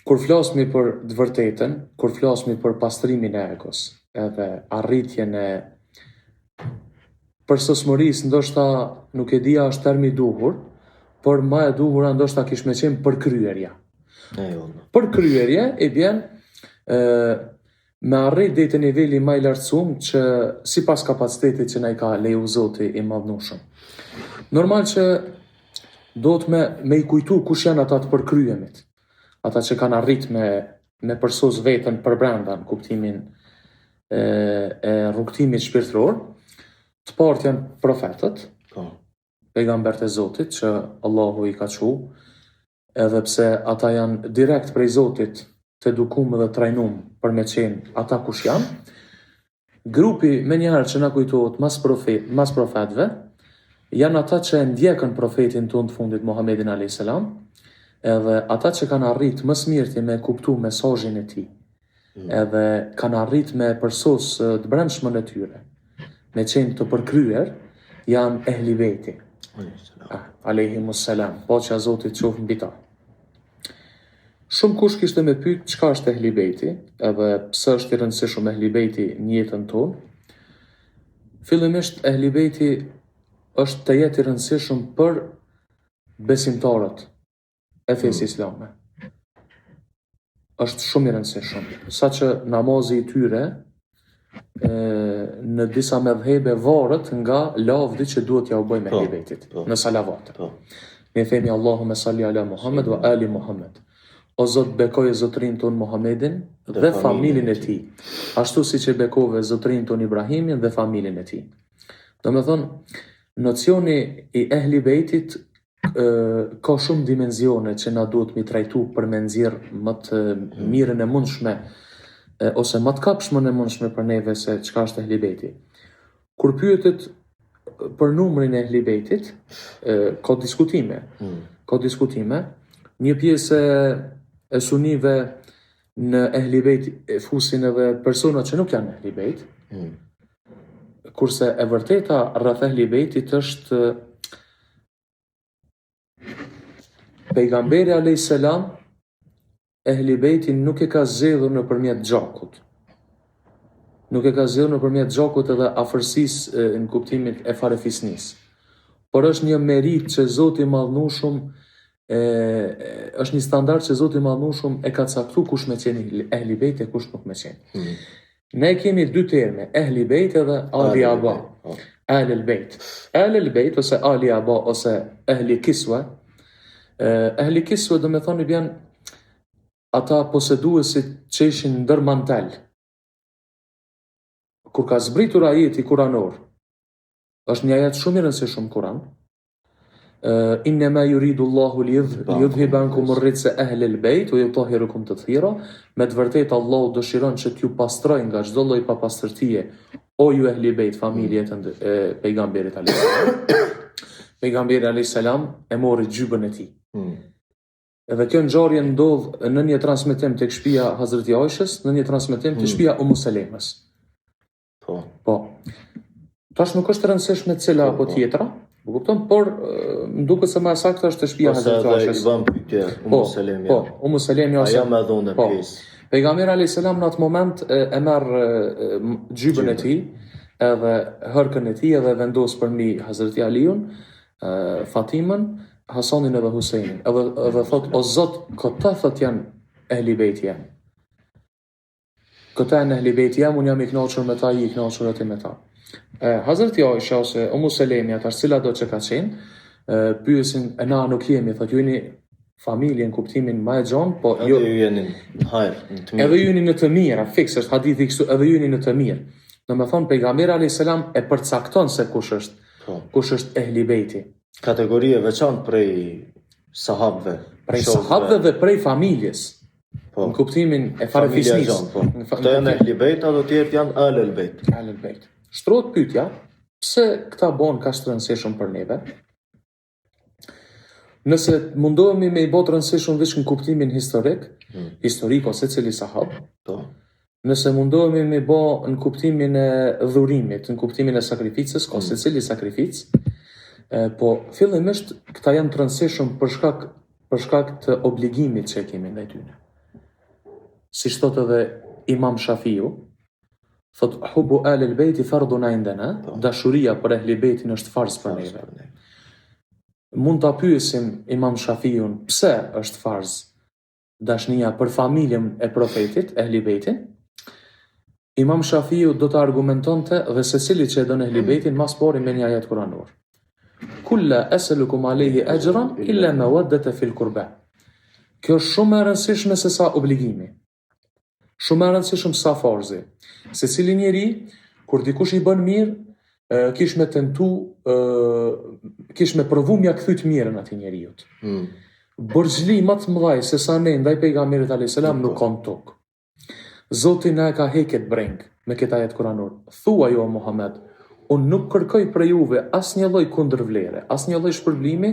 Kur flasmi për të vërtetën, kur flasmi për pastrimin e egos, edhe arritjen e përsosmërisë, ndoshta nuk e di a është termi i duhur, por ma e duhura ndoshta kish me qenë përkryerja. Përkryerje i bjen ë me arrit deri te niveli ma i lartësum që sipas kapacitetit që na i ka leju Zoti i madhnushëm. Normal që duhet me, me i kujtu kush janë ata të përkryemit, ata që kanë arrit me, me përsos veten përbrenda në kuptimin e, e rrugëtimit shpirtëror, të parët janë profetët, Po. pejgamberët e Zotit që Allahu i ka çu, edhe pse ata janë direkt prej Zotit të edukum dhe trajnum për me qenë ata kush janë, grupi menjëherë që na kujtohet mas, profe, mas profetëve, janë ata që e ndjekën profetin tonë të fundit Muhammedin a.s. edhe ata që kanë arrit më së mirti me kuptu mesazhin e tij, edhe kanë arrit me përsos eh, të brendshmën e tyre, me qenë të përkryer, janë ehli bejti. Ah, Alejhimus selam, paqja e Zotit qoftë mbi ta. Shumë kush kishte me pyet çka është ehli bejti, edhe pse është i rëndësishëm ehli bejti në jetën tonë. Fillimisht ehli bejti është të jetë i rëndësishëm për besimtarët e fesë islame. Është shumë i rëndësishëm, saqë namazi i tyre e, në disa medhhebe varet nga lavdi që duhet ja u bëjmë Po, ehli bejtit po. në salavate. Po. Ne themi Allahumme salli ala Muhammed wa ali Muhammed. O Zot bekoje zotrin ton Muhammedin Dhe dhe familjen familjen e e tij, ashtu siç e bekove zotrin ton Ibrahimin dhe familjen e tij. Do me thonë, nocioni i ehli bejtit ë, ka shumë dimensione që na duhet mi trajtu për me nxjerr më të mirën e mundshme e, ose më të kapshmën e mundshme për neve se çka është ehli bejti. Kur pyetet për numrin e ehli bejtit, e, ka diskutime. Mm. Ka diskutime. Një pjesë e, e sunive në ehli bejt e fusin edhe persona që nuk janë ehli bejt, Mm. kurse e vërteta rreth ehli bejtit është pejgamberi alayhis salam ehli bejtin nuk e ka zgjedhur nëpërmjet gjakut. Nuk e ka zgjedhur nëpërmjet gjakut edhe afërsisë e, në kuptimin e farefisnisë. Por është një merit që Zoti i madhnushëm e, e, është një standard që Zoti i madhnushëm e ka caktuar kush me qenë ehli bejt e kush nuk me qenë. Mm. Ne kemi dy terme, ehli bejt edhe ali aba. Po. Ahl el Bejt. Ahl el Bejt ose Ali Aba ose Ehli Kiswe. Eh, Ehli Kiswe do me thonë i bjen ata poseduesit që ishin ndër mantel. Kur ka zbritur ajeti kuranor, është një ajet shumë i rëndësishëm në Kur'an. Eh, Innama yuridu Allahu li yudhhiba ankum ar-rijsa ahla al-bayt wa yutahhirukum tathira. Me të vërtetë Allahu dëshiron që t'ju pastrojë nga çdo lloj papastërtie, o ju ehli bejt, familje të ndë- e pejgamberit alayhis salam. Pejgamberi alayhis salam e mori xhybën e tij. Mm. Edhe kjo ngjarje ndodh në një transmetim tek shtëpia Hazreti Aishës, në një transmetim te Mm. shtëpia Umu Selemës. Po. Po. Tash nuk është e rëndësishme cila Po, apo po. tjetra, po kupton, por e, më duket se më e saktë është te shtëpia Ose Hazreti edhe i Aishës. bën pyetje Po, Umu Selemja. po, Umu Selemja ose Ajo me dhunë Po. pjesë. Pejgamberi alayhis salam në atë moment e, e merr e, e, m- xhybën e Xhybën. tij, edhe hërkën e tij edhe vendos përmbi Hazreti Aliun, e, Fatimën, Hasanin edhe Huseinin. Edhe edhe thot o Zot, këta thot janë ehli bejti jem. Këta janë ehli bejti jem, unë jam i kënaqur me ta, je i kënaqur aty me ta. E, Hazreti Aisha ose Umu Selemja, tash cila do që ka qenë, e, pyesin, e na nuk jemi, thot ju jeni familje në kuptimin më e gjonë, po Edhe jo, ju jeni në hajr, në të mirë. Edhe ju jeni në të mirë, fiks është hadithi kështu, edhe ju jeni në të mirë. Do me thonë, pejgamberi alayhis salam e përcakton se kush është, Po. kush është ehli bejti. Kategori e veçantë prej sahabëve. Prej shokëve. sahabëve dhe prej familjes, Po. në kuptimin e Familja e farefisnisë. gjanë, po. Në fa- Këto janë ehli bejt, ato tjerët janë ahlul bejt. Ahlul Bejt. Shtrohet pyetja, pse këta bon kaq të rëndësishëm për neve? Nëse mundohemi me i bë të rëndësishëm veç në kuptimin historik, Mm. historik ose cili sahab, Po. Nëse mundohemi me bë në kuptimin e dhurimit, në kuptimin e sakrificës, ka Mm. secili sakrificë, e, po fillimisht këta janë të rëndësishëm për shkak për shkak të obligimit që e kemi ndaj tyre. Siç thotë edhe Imam Shafiu, thotë hubu alel bejti fardun indena, po. dashuria për ehli bejtin është farz për neve. Mund ta pyesim Imam Shafiun pse është farz dashnia për familjen e profetit, ehli bejtin? Imam Shafiu do të argumentonte dhe secili që e don ehli bejtin ma s'pari me një ajet kuranor. Kul la es'elukum alejhi exhran illa mewaddete fil kurba. Kjo është shumë më e rëndësishme se sa obligimi. Shumë më e rëndësishëm sa farzi. Secili njeri, kur dikush i bën mirë, kish me tentu, kish me provu m'ja kthy të mirën atij njeriut. Mm. Borxhli më të mëdhaj se sa ne ndaj pejgamberit alayhis salam nuk ka në tokë. Zoti na e ka hek këtë brengë me këtë ajet kuranor. Thuaj o Muhamed, unë nuk kërkoj prej juve asnjë lloj kundërvlere, asnjë lloj shpërblimi,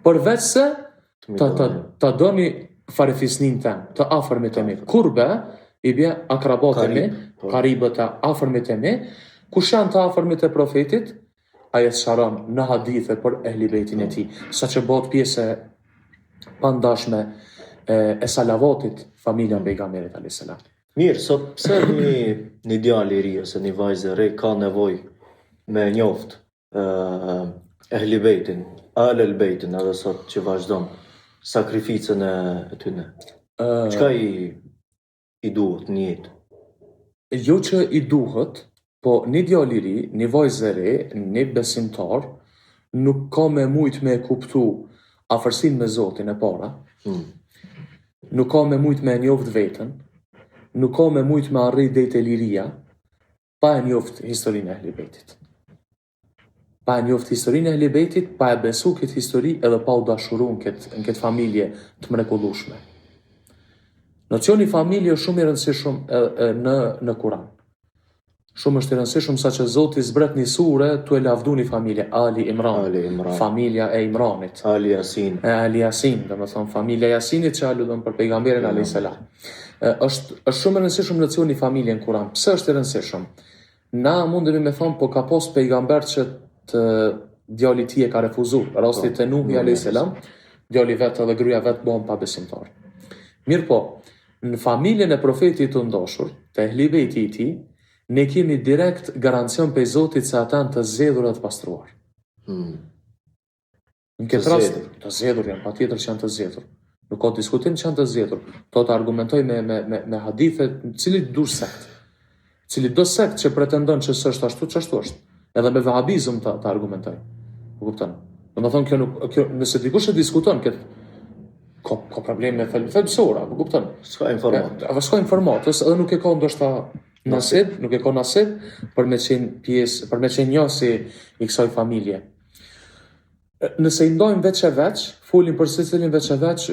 përveç se ta ta ta doni farefisnin tem, të afërmit e mi. Kurbe i bie akrabat e mi, po. karibët e afërmit e mi. Kush janë të afërmit e profetit? Ai e sqaron në hadithe për Ehli Bejtin e tij, saqë bëhet pjesë e pandashme e, e salavatit familja e pejgamberit alayhis salam. Mirë, sot pse një një djalë i ri ose një vajzë e re ka nevojë me njoft ë Ehli Bejtin, Alel Bejtin edhe sot që vazhdon sakrificën e, e tyne. Çka i i duhet në jetë? Jo që i duhet, po një djalë i ri, një vajzë e re, një besimtar, nuk ka me mujt me e kuptu afërsinë me Zotin e para, hmm. nuk ka me mujt me e njoft veten, nuk ka me mujt me arrit deri te liria, pa e njoft historinë e Ehli Bejtit. Pa e njoft historinë e Ehli Bejtit, pa e besu këtë histori edhe pa u dashuru në këtë, në këtë familje të mrekullueshme. Nocioni familje është shumë i rëndësishëm e, e, në, në Kuran. Shumë është i rëndësishëm saqë Zoti zbret një sure tu e lavdu një familje, Ali Imran, Ali Imran. familja e Imranit. Ali Jasin. E Ali Jasin, domethënë familja e Jasinit që aludon për pejgamberin alayhis salam. Është është shumë i rëndësishëm nocioni familje në Kuran. Pse është i rëndësishëm? Na mundemi me thonë, po ka pas pejgamber që të djali i tij e ka refuzu. Rasti po, te Nuhi alayhis salam, djali vet edhe gruaja vet bëhen pabesimtar. Mirëpo, në familjen e profetit të dashur, te Ehli Bejti i tij, ne kemi direkt garancion prej Zotit se ata janë të zgjedhur dhe të pastruar. Hmm. Në këtë rast, të zgjedhur janë, patjetër që janë të zgjedhur. Nuk ka diskutim që janë të zgjedhur. Do të argumentoj me me me me hadithe, cilit do sekt. Cili do sekt që pretendon që s'është ashtu, qashtu është. Edhe me vehabizëm ta ta argumentoj. Po kupton? Domethënë kjo nuk kjo nëse dikush e diskuton këtë ka ka probleme thelb thelbësore, po kupton? S'ka informatë. Apo s'ka informatë, ose edhe nuk e ka ndoshta nasib, nuk e ka nasib për me qenë pjesë, për me qenë njohës i kësaj familje. Nëse i ndajmë veç e veç, folim për secilin veç e veç,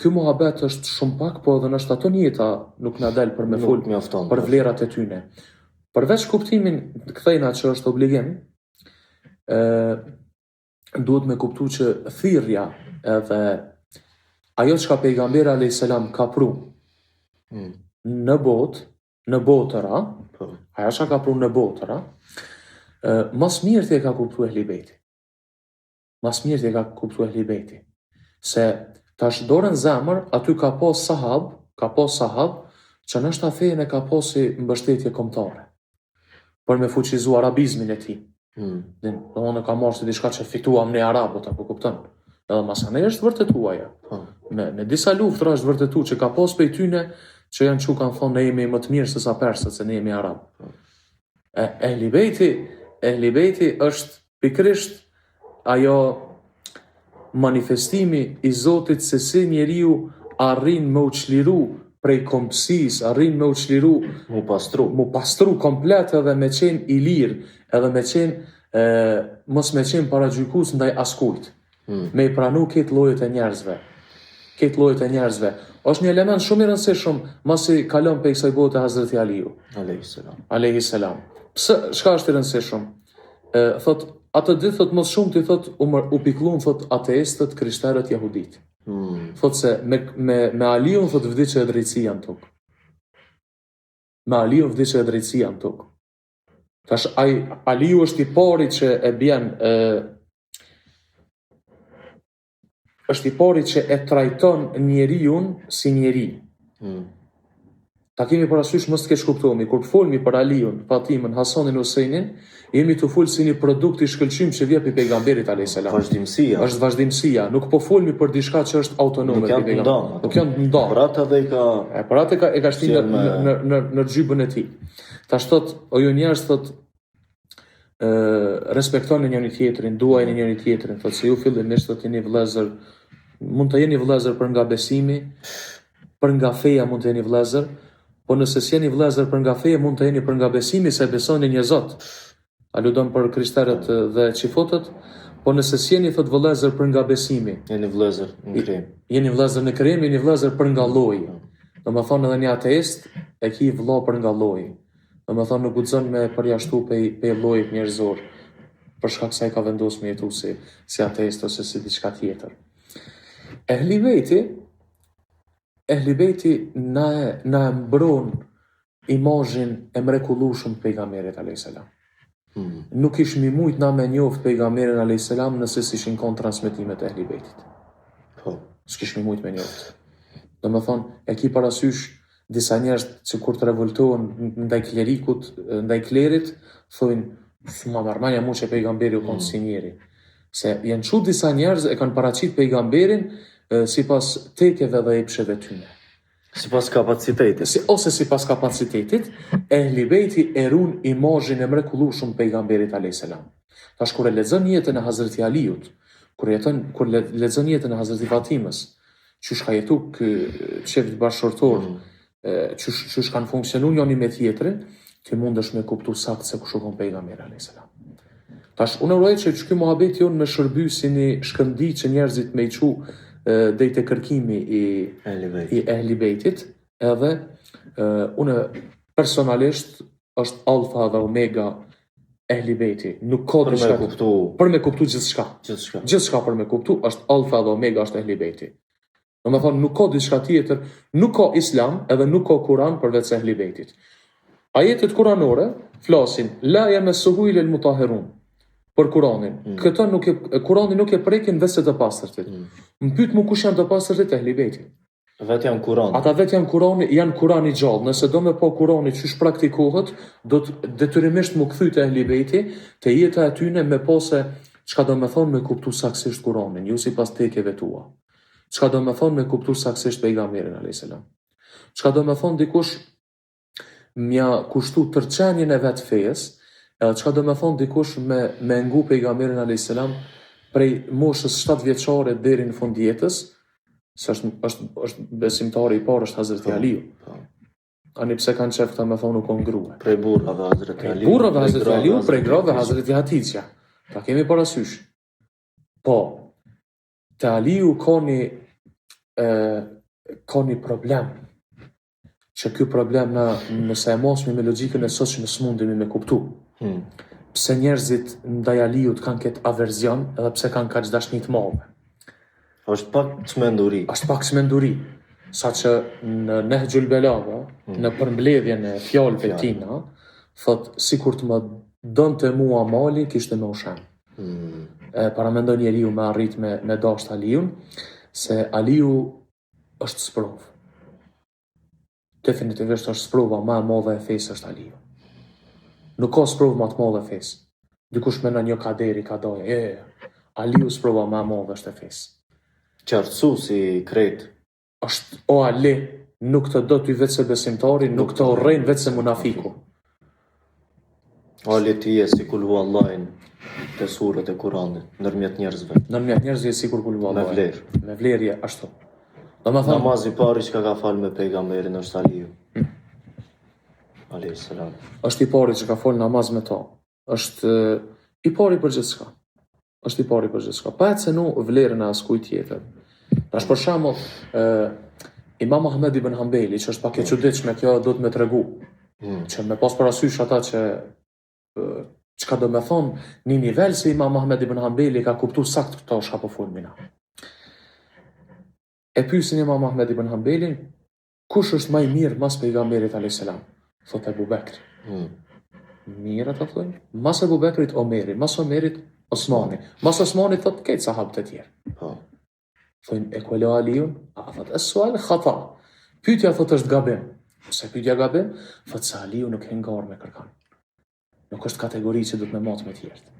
ky muhabet është shumë pak, po edhe ndoshta tanë jeta nuk na del për me fol mjafton, për po. vlerat e tyne. Përveç kuptimin kthejna që është obligim, ë duhet me kuptu që thirrja edhe ajo çka pejgamberi alayhis salam ka pru mm. në botë në botëra, po. ajo çka ka pru në botëra, ma s'mirti e ka kuptu Ehli Bejti. Ma s'mirti e ka kuptu Ehli Bejti. Se tash dorën n'zemër, aty ka pas sahab, ka pas sahab, që ndoshta fenë e ka pas si mbështetje kombëtare, për me fuqizu arabizmin e tij. Mm. Din, domethënë e ka marrë si diçka që fituam ne arabët, apo kupton? Edhe masanej është vërtetu ajo. Po. Me, me disa luftra është vërtetu që ka pas pej tyne që janë çu kanë thonë ne jemi më të mirë se sa persët, se ne jemi arabë. Po. E, ehli bejti, ehli bejti është pikërisht ajo manifestimi i Zotit se si njeriu arrin me u çliru prej kombësisë, arrin me u çliru, mu pastru, mu pastru komplet edhe me qenë i lirë, edhe me qenë e, mos me qenë paragjykues ndaj askujt. Hmm. Me i pranu krejt llojet e njerëzve. Krejt llojet e njerëzve. Është një element shumë i rëndësishëm masi kalon prej kësaj bote Hazreti Aliu. Alejhi selam. Alejhi selam. Pse çka është i rëndësishëm? E, thot, atë ditë thot më shumë ti thot u, mër, u pikllun thot ateistët, krishterët, jehudit. Hmm. Thot se me me me Aliun thot vdiq edhe drejtësia në tokë. Me Aliun vdiq edhe drejtësia në tokë. Tash ai Aliu është i pari që e bjen e, është i pari që e trajton njeriun si njeri. Hmm. Ta kemi parasysh mos të keqkuptohemi, kur folmi për Aliun, Fatimën, Hasanin, Husejnin, jemi tu fol si një produkt i shkëlqym që vjen prej pejgamberit alayhis salam. Vazhdimësia. Është vazhdimësia, nuk po folmi për diçka që është autonome Nuk janë të ndamë. Nuk janë të ndamë. Për atë edhe i ka E për atë e ka e ka shti në me... në në në xhybën e tij. Tash thot, o ju njerëz thot ë respektoni njëri tjetrin, duajeni njëri tjetrin, thot se ju fillimisht thot jeni vëllezër, mund të jeni vëllezër për nga besimi, për nga feja mund të jeni vëllezër, po nëse s'jeni vëllezër për nga feja, mund të jeni për nga besimi se besoni një Zot. Aludon për krishterët dhe çifutët, po nëse s'jeni thot vëllezër për nga besimi, jeni vëllezër në krijim. Jeni vëllezër në krijim, jeni vëllezër për nga lloji. Domethënë edhe një ateist e ki vëlla për nga lloji. Domethënë nuk guxon me përjashtu pej pej llojit njerëzor, për shkak se ai ka vendosur me jetu si si ateist ose si diçka tjetër. Ehli Bejti, Ehli Bejti na e na e mbron imazhin e mrekullueshëm të pejgamberit alayhis salam. Hmm. Nuk ishmi mujt na me njoft pejgamberin alayhis salam nëse s'ishin kon transmetimet e Ehli Bejtit. Po. S'kishmi mujt me njoft. Domethënë, e ki parasysh disa njerëz që kur të revoltohen ndaj klerikut, ndaj klerit, thonë s'ma merr mendja mu që pejgamberi u kon mm. si njeri. Se janë çu disa njerëz e kanë paraqit pejgamberin sipas tekeve dhe epsheve tyne. Sipas kapacitetit. Si, ose sipas kapacitetit, Ehli Bejti e run imazhin e mrekullueshëm të pejgamberit alayhis salam. Tash kur e lexon jetën e Hazreti Aliut, kur jeton kur le, lexon jetën e Hazreti Fatimës, qysh ka jetu ky çift bashkëshortor, mm. qysh qysh kanë funksionu njëri me tjetrin, ti mundesh me kuptu saktë se kush u kon pejgamberi alayhis salam. Tash unë uroj që ky muhabet jon me shërby si një shkëndi që njerëzit me i çu deri te kërkimi i Ehli Bejtit. i Ehli Bejtit, edhe unë personalisht është alfa dhe omega Ehli Bejti. Nuk ka Për me diçka kuptu për me kuptu gjithçka. gjithçka. Gjithçka për me kuptu është alfa dhe omega është Ehli Bejti. Domethonë nuk ka diçka tjetër, nuk ka Islam edhe nuk ka Kuran përveç Ehli Bejtit. Ajetet kuranore flasin la yamassuhu illa al-mutahharun për Kuranin. Mm. Këto nuk e Kuranin nuk e prekin veç se të pastërtit. Mm. Më pyet mu kush janë të pastërtit Ehli Bejti. Vetë janë Kurani. Ata vetë janë Kurani, janë Kurani gjallë. Nëse do me pa Kurani qysh praktikohet, do të detyrimisht mu kthy te Ehli Bejti, te jeta e tyne me pa se çka do me thonë me kuptu saksisht Kuranin, jo sipas tekeve tua. Çka do me thonë me kuptu saksisht pejgamberin alayhis salam. Çka do me thonë dikush m'ja kushtu tërë qenien e vet fesë, edhe çka do me thonë dikush me me ngu pejgamberin alayhis salam prej moshës 7 vjeçare deri në fund jetës, se është është është besimtari i parë është Hazreti Po, Aliu. po. Ani pse kanë qef këta me thonë u kon grua. Prej burrave Hazreti Prej Aliu, burrave prej Hazreti grave Aliu, prej Hazreti grave Hatixha. Hazreti Hatixha. Ta kemi parasysh. Po, te Aliu ka një e, ka një problem që ky problem na nëse e masmi me logjikën e sotshme s'mundemi me kuptu. Hmm. Pse njerëzit ndaj Aliut kanë këtë averzion edhe pse kanë kaq dashni të madhe. Është pak çmenduri. Është pak çmenduri, saqë në Nehxhul Belagha, Hmm. në përmbledhjen e fjalëve Fjalë. tina, thot sikur të më donte mua mali, kishte me u shem. Hmm. E paramendo njeriu me arrit me me dasht Aliun, se Aliu është sprovë. Definitivisht është sprova më e madhe e fesë është Aliu. Nuk ka sprovë më të madhe e fesë. Dikush menon jo kaderi, kadoja. Jo, jo, jo. Aliu sprova më e madhe është e fesë. Qartësu si krejt. Është o Ali, nuk të do ty veç se besimtari, nuk të urren veç se munafiku. Ali ti je si kul huallahin te suret e Kuranit, ndërmjet njerëzve. Ndërmjet njerëzve je sikur kul Me huallahi. vlerë. Me vlerë je ashtu. Domethënë, Namazi i pari që ka fal me pejgamberin është Aliu. Hmm. Alayhis salam. është i pari që ka fol namaz me ta. Është e, i pari për gjithçka. Është i pari për gjithçka. Pa e cenu vlerën e askujt tjetër. Tash për shembull, ë Imam Ahmed ibn Hanbeli, që është pak e çuditshme kjo duhet me tregu, Hmm. që me pas parasysh ata që ë, çka do me thonë një nivel se Imam Ahmed ibn Hanbeli ka kuptu sakt këto çka po folmi na. E pyesin Imam Ahmed ibn Hanbelin, kush është më i mirë mas pejgamberit alayhis salam? Thotë Ebu Bekri. Hmm. Mirë ata thonë. Mas Ebu Bekrit Omeri, mas Omerit Osmani, mas Osmanit thotë krejt sahabët e tjerë. Po. Thonë e ku e lo Aliun? A thot es-sual khata. Pyetja thotë është gabim. Pse pyetja gabim? Thotë se Aliu nuk hin n'garë me kërkan. Nuk është kategori që duhet me matë me tjerët.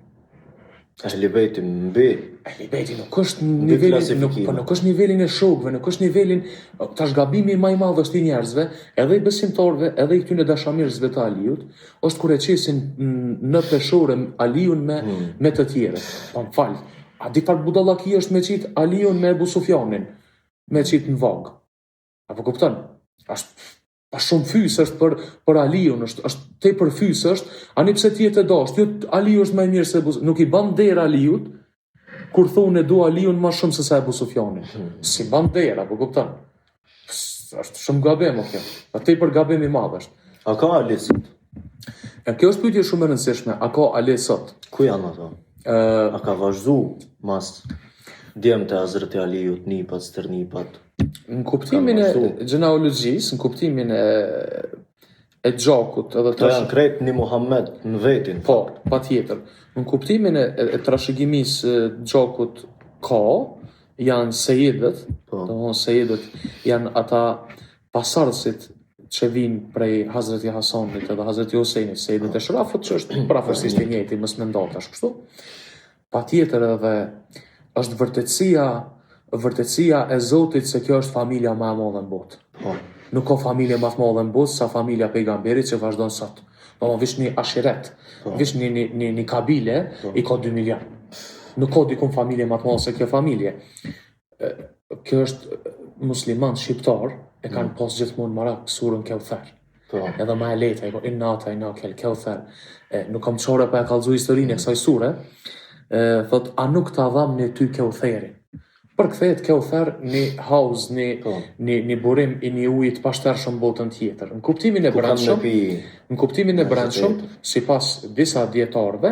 Ehli Bejti mbi Ehli Bejti nuk është nivelin, nuk, po nuk është nivelin e shokëve, nuk është nivelin, tash gabimi më i madh është i njerëzve, edhe i besimtarëve, edhe i këtyre dashamirësve të Aliut, është kur e qesin në peshore Aliun me hmm. me të tjerët. Po më fal, a di çfarë budallaki është me qit Aliun me Ebu Sufjanin, me qit në vagë. A po kupton? Është pa shumë fys është për për Aliun, është është tepër fys është, ani pse ti je të dashtë, jo Aliu është më i mirë se Ebu, nuk i bën nder Aliut kur thonë e du Aliun më shumë se sa Ebu Sufjanin. Hmm. S'i bën nder, a po kupton? Është shumë gabim o kjo. Pa tepër gabim i madh është. A ka Ali sot? E kjo është pyetje shumë e rëndësishme. A ka Ali sot? Ku janë ato? Ë, a ka vazhdu mas djemtë e Hazreti Aliut, nipat, stërnipat? Në kuptimin e gjenealogjisë, në kuptimin e e gjakut edhe Këto janë krejt një Muhammed në vetin. Po, patjetër. Në kuptimin e, e, e trashëgimisë gjakut ka, janë sejidët, po. domethënë sejidët janë ata pasardhësit që vijnë prej Hazreti Hasanit edhe Hazreti Husejnit, sejidët po. eshrafët që është përafërsisht i njëjti, mos mendo tash kështu. Patjetër edhe është vërtetësia, vërtetësia e Zotit se kjo është familja më e madhe në botë. Po. Nuk ka familje më të madhe në botë sa familja e pejgamberit që vazhdon sot. Po veç një ashiret, po. veç një një një, një kabile po. i ka 2 milion. Nuk ka dikun familje më të madhe se kjo familje. Kjo është musliman shqiptar e kanë mm. pas gjithmonë marak surën Keuther. Po. Edhe ma e lehta, i ko inna a'tajnakel Keuther. E, nuk kam qare pa e kallzu historinë e kësaj sure. E, thot, a nuk ta dhamë ne ty Keutherin? Përkthehet Keuther një hauz, një, po. një, një burim i një uji të pashtershëm botën tjetër. Në kuptimin e brendshëm, në kuptimin e brendshëm, sipas disa dijetarëve,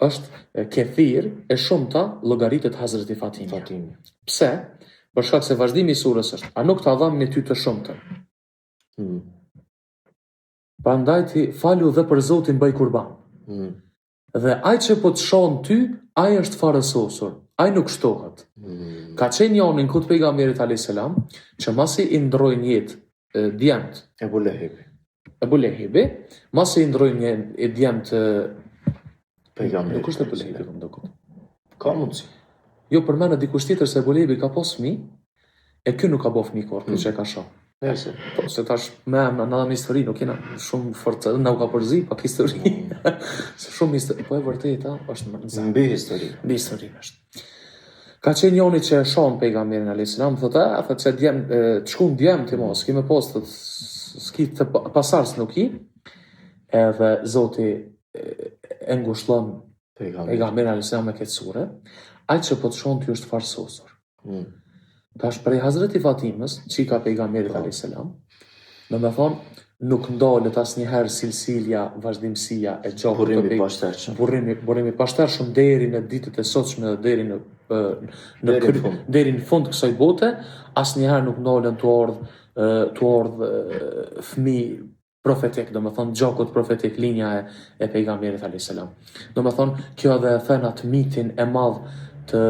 është kethir e shumta llogaritet Hazreti Fatimja. Fatimja. Pse? Për shkak se vazhdimi i surës është, a nuk ta dhamë ne ty të shumtën? Mm. Prandaj ti falu dhe për Zotin bëj kurban. Mm. Dhe ai që po të shan ty, ai është farësosur, ai nuk shtohet. Mm. Ka qenë njani në kohë të pejgamberit alayhis salam, që masi i ndrojnë jetë djemt. Ebu Lehebi. Ebu Lehebi, masi i ndrojnë jetë djemt pejgamberit. Nuk është Ebu Lehebi, më duket. Ka mundësi. Jo përmendet dikush tjetër se Ebu Lehebi ka pas fëmijë, e ky nuk ka bo fëmijë kurrë, ky mm. që e ka sha. Nëse. Po, se tash me na na në histori nuk jena shumë fort, edhe na u ka përzi pak histori. Mm. se shumë histori, po e vërteta është më nxehtë. Mbi histori. Mbi histori është. Ka qenë njoni që e shan pejgamberin alayhis salam, thotë, a thotë se djem, të shkun djem ti mos, s'ki me pas, thotë, s'ki të pasardhës nuk ki. Edhe Zoti e ngushllon pejgamberin alayhis salam me këtë sure, ai që po të shan ty është farësosur. Mm. Tash prej Hazreti Fatimës, çika pejgamberit po. alayhis salam, domethonë nuk ndalet asnjëherë silsilja, vazhdimësia e gjakut burimi i pashtershëm. Burimi, burimi i pashtershëm deri në ditët e sotshme dhe deri në në deri në fund, deri në fund kësaj bote, asnjëherë nuk ndalen tu ardh tu ardh fëmijë profetik, domethonë gjakut profetik, linja e, e pejgamberit alayhis salam. Domethonë, kjo edhe e then atë mitin e madh të,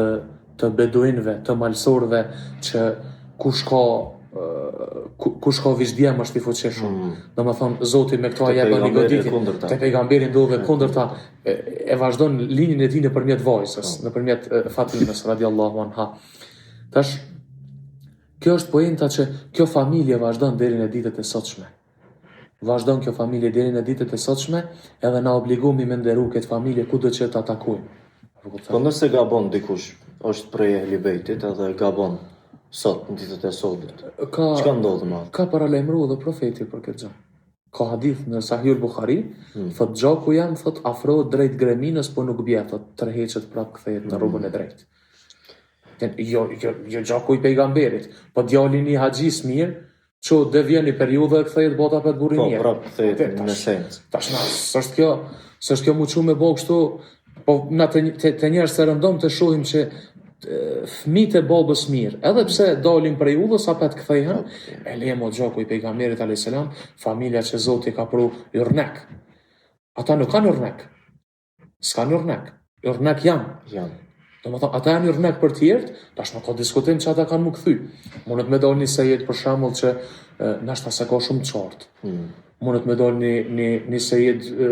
të beduinëve, të malsorëve, që kush ka kush ka veç djem është i fuqishëm. Mm. Domethonë, Zoti me këto jep një goditje. Te pejgamberi ndodh e kundërta, e, e vazhdon linjën e tij nëpërmjet vajzës, mm. nëpërmjet Fatimës, radiallahu anha. Tash, Kjo është poenta që kjo familje vazhdon deri në ditët e sotshme. Vazhdon kjo familje deri në ditët e sotshme, edhe na obligohemi me nderu këtë familje kudo që ta takojmë. Po nëse gabon dikush, është prej Ehli Bejtit edhe gabon sot në ditët e sotit. Ka Çka ndodh me atë? Ka paralajmëruar edhe profeti për këtë gjë. Ka hadith në Sahih Buhari, hmm. thot gjaku jem, thot afrohet drejt greminës, po nuk bie, thot tërheqet prap kthehet në rrugën e hmm. drejtë. Jo, jo, jo gjaku i pejgamberit, po djali një haxhisë mirë, që dhe vjen një periudhë dhe kthehet bëhet apet burrë i po, mirë. Po, prap kthehet në esencë. Tash na, s'është kjo, s'është kjo mu çu me bo kështu, po na te, te, te njerëz të rëndom të shohim që fëmijët e babës mirë, edhe pse dalin prej udhës apet kthehen, po, e le mo gjaku i pejgamberit alayhis salam, familja që Zoti ka pru yrnek. Ata nuk kanë yrnek. S'kanë yrnek. Yrnek janë. Janë. Domethonë, ata janë yrnek për tjerët, tash nuk ka diskutim që ata kanë m'u kthy. Mundet me dalë një sejed për shembull që e, nashta s'e ka shumë të qartë. Mm. Mundet me dalë një, një, një sejed e,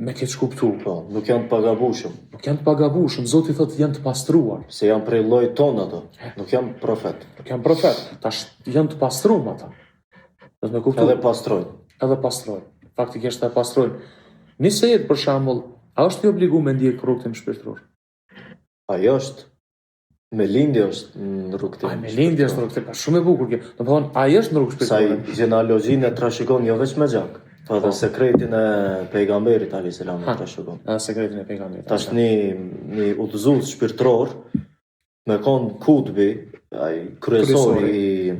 me keqkuptu. Po, nuk janë të pagabushëm, Nuk janë të pagabushëm, Zoti thotë janë të pastruar. se janë prej llojit ton ato, nuk janë profet. Nuk janë profet, tash janë të pastruar ata. Do të me kuptu. Edhe pastrojnë. edhe pastrojnë. Faktikisht e pastrojnë. Një sejed për shembull, a është i obliguar me ndjek rrugëtim shpirtëror? Ai është me lindje është në rrugëtim. Ai me lindje është në rrugëtim, pa shumë e bukur kjo. Do të thonë, ai është në rrugë Sa i shpirtërore. gjenealogjinë e trashëgon jo veç me gjak, po edhe sekretin e pejgamberit alayhis salam e Ha. trashëgon. Edhe sekretin e pejgamberit. Tash një një udhëzues shpirtëror me kon kutbi, ai kryesori i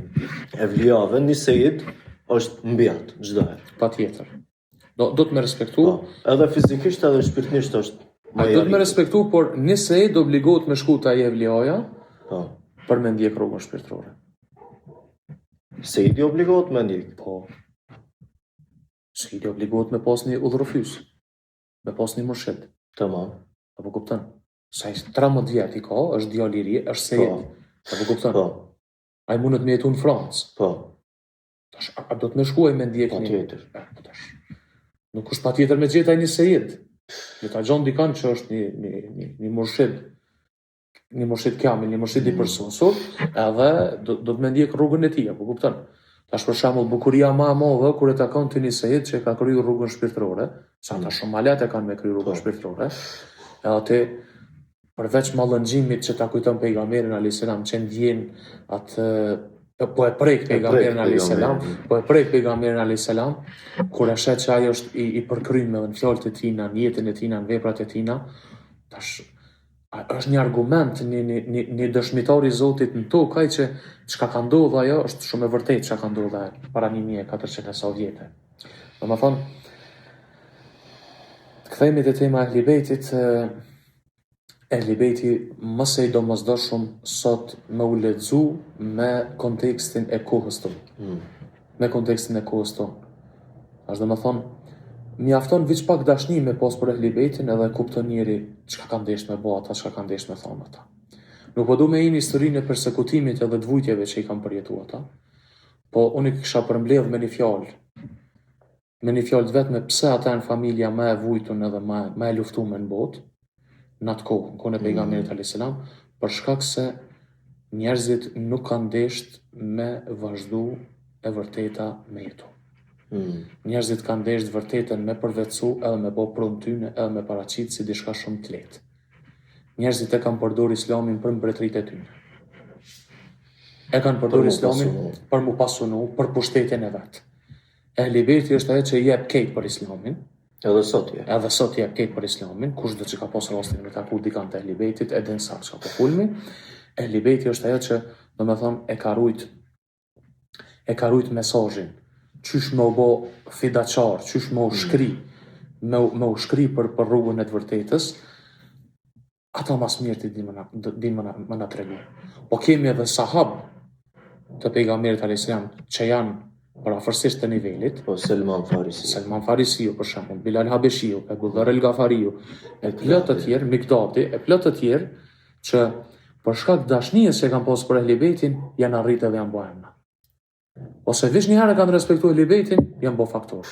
evlijave, një sejid është mbi atë çdo herë. Patjetër. Do do të me respektu, Po, edhe fizikisht edhe shpirtërisht është më ai i do të me arritur. respektu, por një sejed obligohet me shku te ai evliaja Po. për me ndjek rrugën shpirtërore. Sejidi obligohet me ndjek. Po. Sejidi obligohet me pas një udhërrëfys, me pas një murshid. Tamam. Apo kupton? Sa i 13 vjet i ka, është djalë i ri, është sejed. Po. Apo kupton? Po, Ai mundet me jetu në Francë. po, Tash a, a do të me shkuaj me ndjek një? patjetër. E, Po tash. Nuk është patjetër me gjetë ai një sejed. Do ta gjon dikan që është një një një, një murshid, një murshid kamil, një murshid i Mm. përsosur, edhe do, do të me ndjek rrugën e tij, apo kupton? Tash për shembull bukuria më e madhe kur e takon ti një sejed që e ka kryer rrugën shpirtërore, se ata shumë malet e kanë me kryer rrugën Po. shpirtërore. Edhe aty përveç mallëngjimit që ta kujton pejgamberin alayhis salam që ndjen atë po e prek pejgamberin alayhis salam, pejgamberin. po e prek pejgamberin alayhis salam, kur e sheh që ai është i, i përkryer edhe në fjalët e tina, në jetën e tina, në veprat e tina, tash a, është një argument, një, një, një, një dëshmitar i Zotit në tokë, ai që çka ka ndodhur ajo është shumë e vërtetë çka ka ndodhur ajo para 1400 e sa vjete. Domethënë, të kthehemi te tema e Ehli Bejtit, e, Ehli Bejti më se i domosdoshëm sot me u lexu me kontekstin e kohës tonë. Mm. Me kontekstin e kohës tonë. Është domethënë, mjafton veç pak dashni me pas për Ehli Bejtin edhe kupton njeri çka kanë dashur me bë ata, çka kanë dashur me thonë ata. Nuk po du me hi në historinë e persekutimit edhe të vujtjeve që i kanë përjetuar ata, po unë i kisha përmbledh me një fjalë, me një fjalë të vetme pse ata janë familja më e vujtun edhe më më e luftuar në botë në atë kohë, në kohën e pejgamberit alayhis salam, për shkak se njerëzit nuk kanë desht me vazhdu e vërteta me jetu. Mm. Njerëzit kanë desht vërtetën me përvetësu edhe me bo pronë tyne edhe me paraqit si diçka shumë të lehtë. Njerëzit e kanë përdorur islamin për mbretëritë e tyne. E kanë përdorur Për mu islamin pasunu. për mu pasunu, për pushtetin e vet. Ehli Bejti është ajo që jep kejt për islamin, Edhe sot je. edhe sot jep kejt për islamin, kushdo që ka pas rastin me taku dikan të Ehli Bejtit, e din saktë çka po fulmi. Ehli Bejti është ajo që, domethënë, e ka rujt e ka rujt mesazhin, qysh me u bo fidaqar, qysh me u shkri, me, u- me u shkri për, për rrugën e të vërtetës, ata mas mirë ti din më na, din më na, më na tregu. Po kemi edhe sahab të pejgamberit alayhis salam që janë përafërsisht të nivelit, Po Selman Farisi. Selman Farisiu për shembull, Bilal Habeshiu, Ebu Dharr el Gafariu, e plot të tjerë, Mikdati, e plot të tjerë që për shkak të dashnisë që kanë pasur për Ehli Bejtin, janë arritë edhe janë bërë emra. Ose veç një herë kanë respektuar Ehli Bejtin, janë bërë faktor.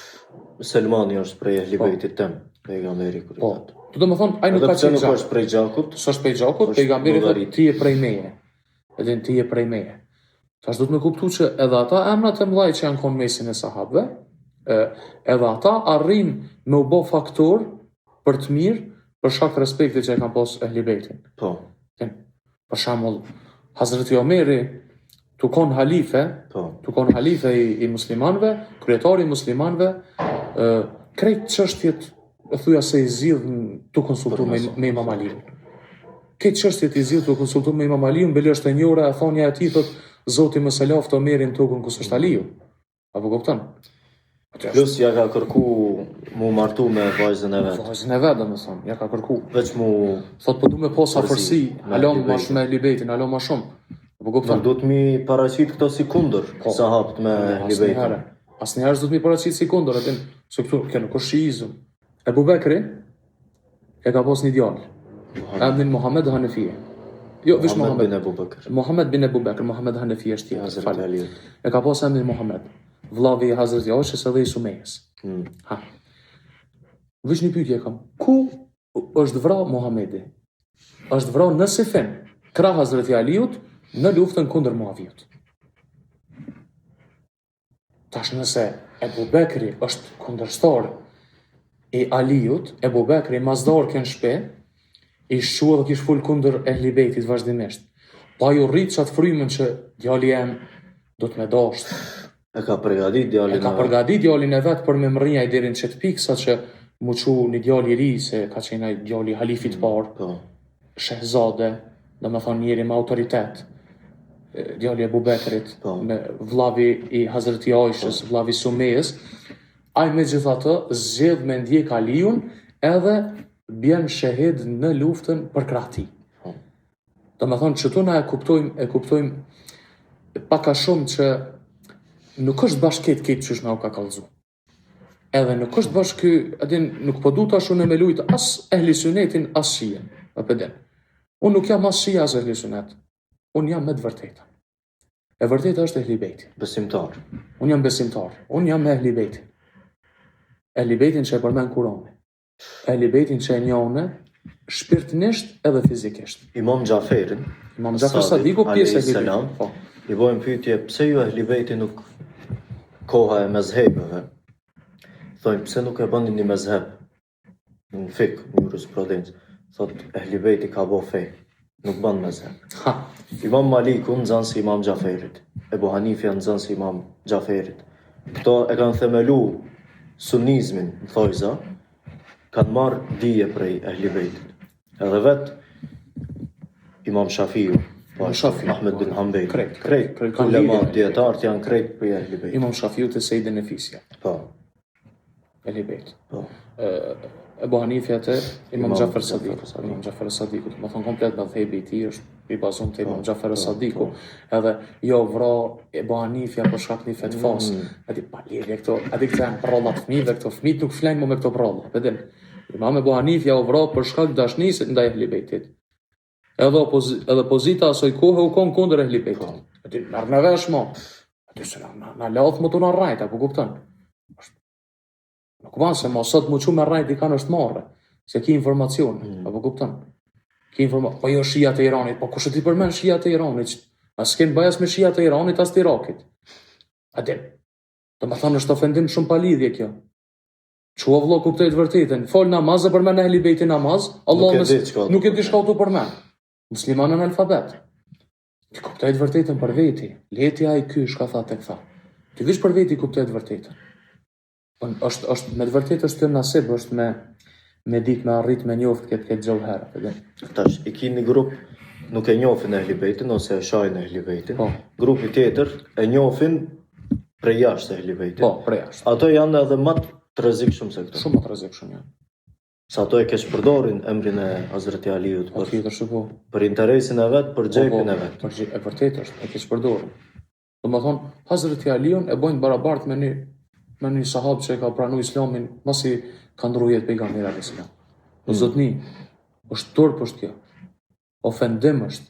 Selmani është prej Ehli Bejtit tem, pejgamberi kur i Po. thotë. Do të më thonë, ai nuk Edhe ka pse qenë nuk gjak. është prej gjakut, S'është prej gjakut, Është pejgamberi thotë llogarit. ti je prej meje. Edhe ti je prej meje. Tash duhet me kuptu që edhe ata emra të mëdhaj që janë konë mesin e sahabëve, e, edhe ata arrin me u bë faktor për të mirë për shkak të respektit që e kanë pas Ehli Bejtin. po, Din, Për shembull, Hazreti Omeri tu kon halife, po, tu kon halife i, i muslimanëve, kryetari i muslimanëve, ë krejt çështjet e thuja se i zgjidh n- tu konsultu me, me Imam Aliun. Krejt çështjet i zgjidh tu konsultu me Imam Aliun, bile është e njohura e thonja e tij thot Zoti më se laftë Omerin në tokën ku s'është Aliu. Apo kupton? Aty është Plus ja ka kërku mu martu me vajzën e vet. vajzën e vet, domethënë, ja ka kërku. Veç mu Thot po du me pas afërsi, me alo ma Ehli shumë me Ehli Bejtin, alo ma shumë. Apo kupton? nuk duhet mi paraqit këto si kundër Po. sahabt me Ehli Bejtin. Asnjëherë. Asnjëherë s'do të mi paraqit si kundër, atë se këtu kjo nuk është shiizëm. Ebu Bekri e ka pas një djalë. Emrin Muhammed Hanefije. Jo, veç Muhammed Muhammed. bin Ebu Bekr. Muhammed bin Ebu Bekr, Muhammed Hanefije është tjetër, Hazreti fal. Aliut. E ka pas emrin Muhammed, vllavi i Hazreti Aishës edhe i Sumejës. Mm. Ha. Veç një pyetje kam. Ku është vra Muhamedi? Është vra në Sifin, krah Hazreti Aliut, në luftën kundër Muavijut. Tash nëse Ebu Bekri është kundërshtar i Aliut, Ebu Bekri mas darke në shpi, i shqu edhe kish fol kundër Ehli Bejtit vazhdimisht. Pa ju rrit qatë frymën që djali jem do të me dasht. E ka përgatit djalin E ka e vet. përgatit djalin e vet për me mrri ai deri në qëtë pikë sa që mu çu një djalë i ri se ka qenë ai djali i halifit parë, Po. shehzade, do me thonë njeri me autoritet, e, djali i Ebu Bekrit, Po. me vllavi i Hazreti Aishës, vllavi i Sumejës, ai megjithatë zgjedh me ndjek Aliun edhe bjen shehid në luftën për krah tij. Po. Do me thonë që tu na e kuptojmë, e kuptojmë pak a shumë që nuk është bash ketë ketë qysh na u ka kallzu. Edhe nuk është bash ky, a din, nuk po du tash unë me lujt as ehli sunetin, as shijen, apo din. Unë nuk jam as shia as ehli sunet. Unë jam me të vërtetën. E vërteta është ehli bejti. Besimtar. Unë jam besimtar. Unë jam me ehli bejtin. Ehli bejtin që e përmend Kurani. Ehli bejtin që e njohne shpirtënisht edhe fizikisht. Imam Xhaferin, Imam Xhafer Sadiku pjesë e alayhi ehli selam, bejtit. Po. i bojnë pyetje pse ju ehli bejti nuk koha e mezhebeve. Thonë pse nuk e bëni një mezheb në fik, në jurisprudencë. Thot ehli bejti ka bo fe, nuk bën mezheb. Ha. Imam Maliku nxënësi Imam Xhaferit, Ebu Hanifja nxënësi Imam Xhaferit. Këto e kanë themelu sunnizmin, në thojza, kanë marrë dije prej Ehli Bejtit. Edhe vet Imam Shafiu, po Imam ashtu, Shafiu, Ahmed po, bin Hanbel, krejt, krejt, krejt kanë ulema, lidhje me dijetarët janë krejt prej Ehli Bejtit. Imam Shafiu te Sejde Nefisja, Po, ehli bejt. po. Ë, Ebu Hanifja te Imam Imam Xhafer Xhafer Sadiku, Sadiku. Imam Xhafer Sadiku, do të thonë komplet medhhebi i tij është i bazuar te Imam Po, Xhafer po, Sadiku. po. Edhe jo vra Ebu Hanifja për shkak një fetfas. Mm. A di pa lidhje këto, a di këto janë prralla të fëmijëve, këto fëmijët nuk flenë më me këto prralla, e din. Imam Ebu Hanifja u vra për shkak dashnisë ndaj Ehli Bejtit. Edhe opozi edhe pozita asaj kohe u kon kundër Ehli Bejtit. Po. A di merr me vesh mo. A di se na na, na ladh më tu na rrajt, apo kupton? Nuk ban se mos sot mu çu me rrajt dikan është marre, se ki informacion, Mm. apo kupton? Ki informa, po jo shiat e Iranit, po kush e ti përmend shiat e Iranit? Që- A s'kem bëj as me shiat e Iranit as të Irakit. A din? Do më thonë është ofendim shumë pa lidhje kjo. Çu o vëlla kuptoj të vërtetën. Fol namaz e përmend ehli bejtin namaz, Allah Nuk e mes- di çka nuk e di çka tu përmend. Musliman analfabet. Ti kuptoj të vërtetën për veti. Leti ai ky çka tha tek tha. Ti vish për veti kuptoj të vërtetën. Po është është me të vërtetë është kjo nasib, është me me ditë me arrit me njoft këtë këtë xhauher, e din. Tash, i ki një grup nuk e njohin Ehli Bejtin ose e shajnë Ehli Bejtin. Po. Grupi tjetër e njohin prej jashtë Ehli Bejtin. Po, prej jashtë. Ato janë edhe më të rrezikshëm se këto. Shumë më të rrezikshëm janë. Se ato e keq përdorin emrin e Hazreti Aliut Po për, tjetër se po. për interesin e vet, për xhepin e vet. Për xhe- e vërtet është, e keq përdorin. Do më thonë, Hazreti Aliun e bojnë barabart me një me një sahab që e ka pranu islamin masi ka ndru jetë pejgamberi alayhis salam. O zotni, është turp është kjo. Ofendim është.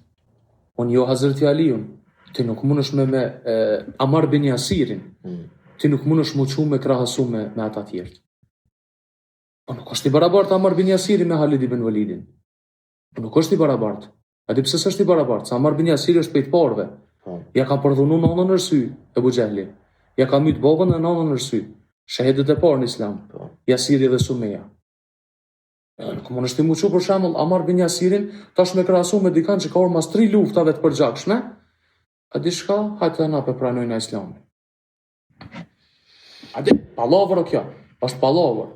Unë jo Hazreti Aliun, ti nuk mundesh me me e, Amar bin Yasirin, Mm. ti nuk mundesh mu çu me krahasu me, me ata tjerët. Po nuk është i barabartë Amar bin Yasiri me Halid ibn Walidin. Po nuk është i barabartë. A di pse s'është i barabartë? Se Amar bin Yasiri është prej të parëve. Po. Ja ka përdhunu nanën në sy, Ebu Xhehli. Ja ka myt babën dhe nanën në sy. Shehidët e parë në Islam. Po. Jasiri dhe Sumeja. Edhe nuk mund është ti mu çu për shembull Amar bin Yasirin tash me krahasu me dikan që ka orë mas tri luftave të përgjakshme, a di shka, hajtë dhe na pe pranojnë Islamin. A di, pallavër o kjo, është pallavër.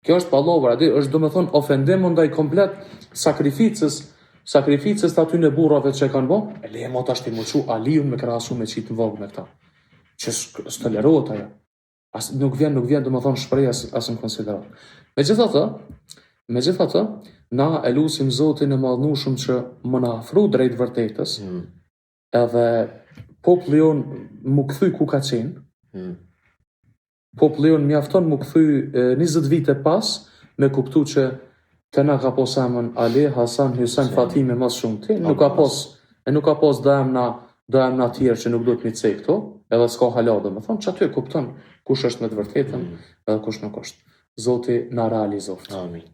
Kjo është pallavër, a di, është do me thonë ofendim ndaj komplet sakrificës, sakrificës të atyne burrave që e kanë bo, e leje mo tash ti mu çu Aliun me krahasu me qitë në vogë me këta. Që s'k- s'tolerohet ajo. As nuk vjen, nuk vjen, do me thonë shpreh as, as në konsiderat. Megjithatë, megjithatë, na e lusim Zotin e madhnushëm që më na afru drejt vërtetës, Mm. edhe populli jon mu kthy ku ka qenë, Mm. populli jon mjafton mu kthy e, 20 vite pas me kuptu që Te na ka pos emën Ali, Hasan, Hysen, Fatime ma s'shumti, nuk ka pos, e nuk ka pos do emna, do emna tjerë që nuk duhet mi cek këtu, edhe s'ka hala domethonë, që aty e kupton kush është me të vërtetën edhe kush nuk është. Zoti na realizoft. Amin.